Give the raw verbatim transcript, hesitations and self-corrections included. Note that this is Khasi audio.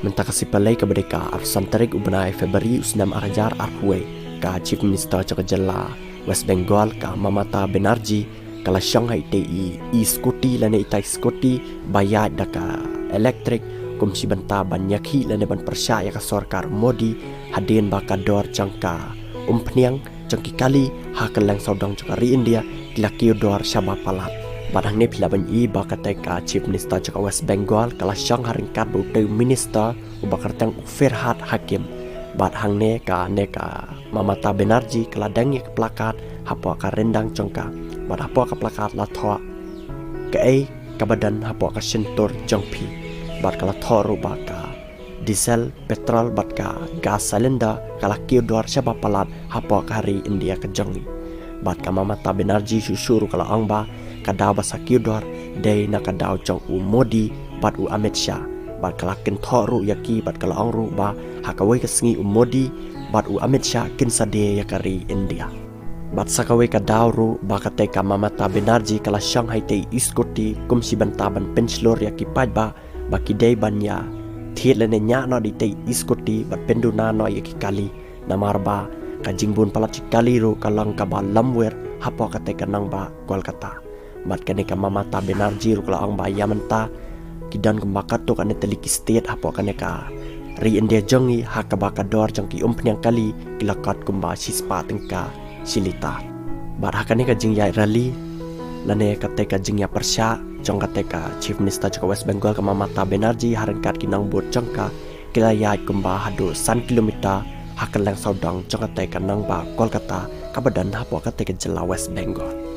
Mynta ka sngi Palei kaba dei ka arphew san tarik u bnai February u snem ar hajar arphew wei, ka Chief Minister jong ka jylla West Bengal ka Mamata Banerjee ka la shong ha itei i e-scooty lane itai scooty ba ïaid da ka electric kum shi bynta ban ïakhih lane ban pyrshah ïa ka sorkar Modi hadien ba ka dor jong ka umphniang jong ki kali ha kylleng sawdong jong ka ri India ki la kiew dor shaba palat. Bad hangne phi lah ban i ba katei ka Chief Minister jong ka West Bengal ka la shong ha ryngkat bad utei u minister uba kyrteng u Firhad Hakim. Bad hangne kane ka Mamata Banerjee ka la deng ïa ka placard hapoh ka ryndang jong ka. Bad hapoh ka placard la thoh, kaei kaba don hapoh ka shyntur jong phi. Bad ka la thoh ruh ba ka diesel, petrol bad ka gas cylinder ka la kiew dor shaba palat hapoh ka ri India ka jong ngi. Bad ka Mamata Banerjee shuh shuh ruh ka la ong ba ka daw ba sa kiew dor dei na ka daw jong u Modi bad u Amit Shah. Bad ka la kynthoh ruh ïa ki bad ka la ong ruh ba ha kawei ka sngi u Modi bad u Amit Shah kin sa die ïa ka ri India. Bad sa kawei ka daw ruh ba katei ka Mamata Banerjee ka la shong ha itei i e-scooty kum shi bynta ban pynshlur ïa ki paidbah ba ki dei ban ïa thied lane ñiah noh da itei i e-scooty bad pynduna noh ïa ki kali. Namar ba ka jingbun palat ki kali ruh ka long kaba lamwir hapoh katei ka nongbah Kolkata. Bad kane ka Mamata Banerjee ruh ka la ong ba ïa mynta ki don kumba katto katne tylli ki state hapoh kane ka ri India jong ngi ha kaba ka dor jong ki umphniang kali ki la kot kumba shispah tyngka shi litar. Bad ha kane ka jingïaid rally lane katei ka jingïapyrshah jong katei ka Chief Minister jong ka West Bengal ka Mamata Banerjee ha ryngkat ki nongbud jong ka ki la ïaid kumba haduh san kilometer ha kylleng sawdong jong katei ka nongbah Kolkata kaba don hapoh katei ka jylla West Bengal.